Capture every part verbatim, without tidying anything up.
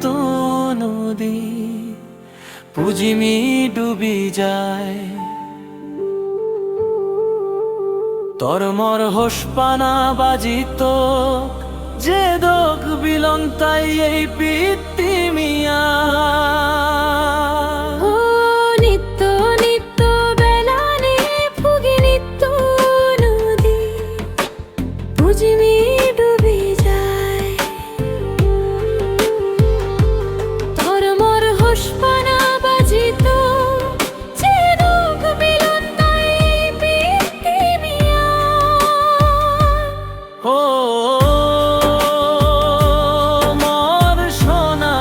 Nitto nodi pujimi dubi jai. Tor mor hospana baji tok, jedok bilon tai ei pittimiyan. O nitto nitto belani phugi nitto nodi pujimi dubi jai. Tor mor hospana baji tok, jedok bilon tai pittimiyan. O mor sona,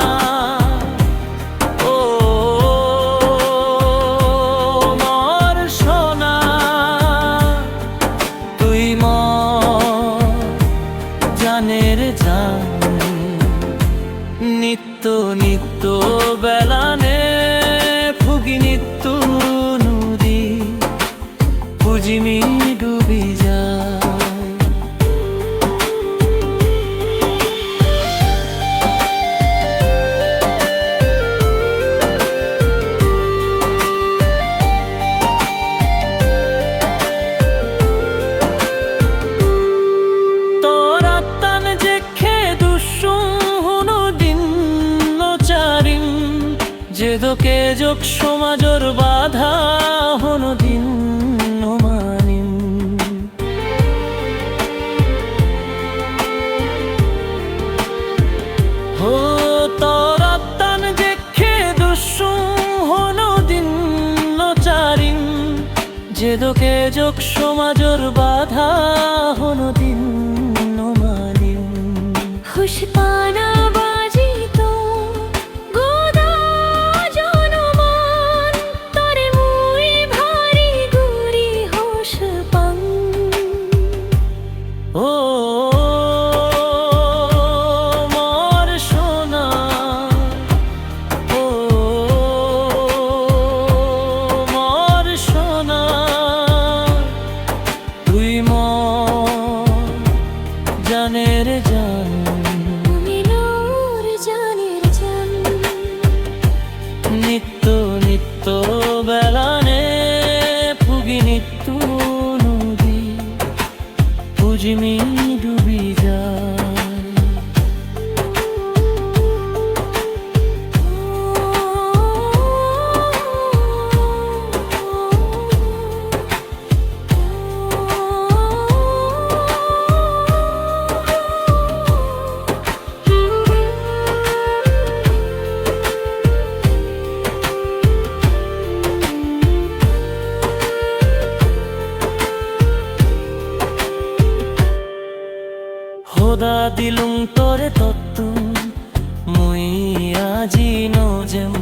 o mor sona, tui mor janer jan. Nitto nitto belane phugi nitto nodi pujimi dubi jai. Tor attan jekke dussung hono din no charim, jedokke jok somajor badha hono din no manim. Ho, tor attan jekke dussung hono din no charim, jedokke jok somajor badha hono din no manim. Hospana baji tok goda jonoman, tore mui bhari guri hospang. O mor sona, o mor sona, tui mor janer jan. Tui mor janer jan. Nitto nitto belane phugi nitto nodi pujimi dubi jai. Hoda dilung tore tottun, mui aji no jem.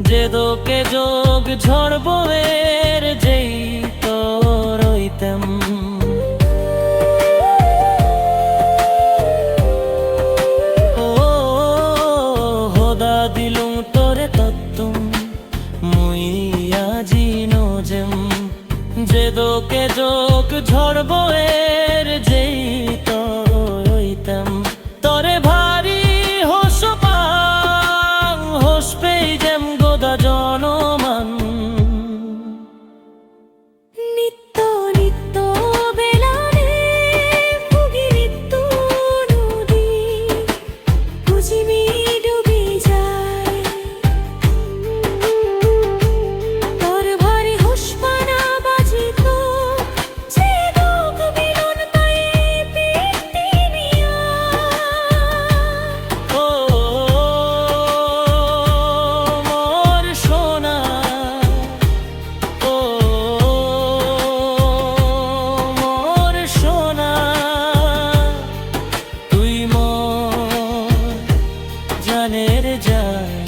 Jedokke jog jhor boer jei tor oitem. O, hoda dilung tore tottun, mui aji no jem. Jedokke jog jhor boer jei tor oitem. Tore bhari hospang, hospe jem goda jonoman. Nitto nitto belane phugi nitto nodi pujimi dubi jai. Tor bhari hospana baji tok, jedok bilon tai pittimiyan. O mor sona, o mor sona, tui mor janer jan.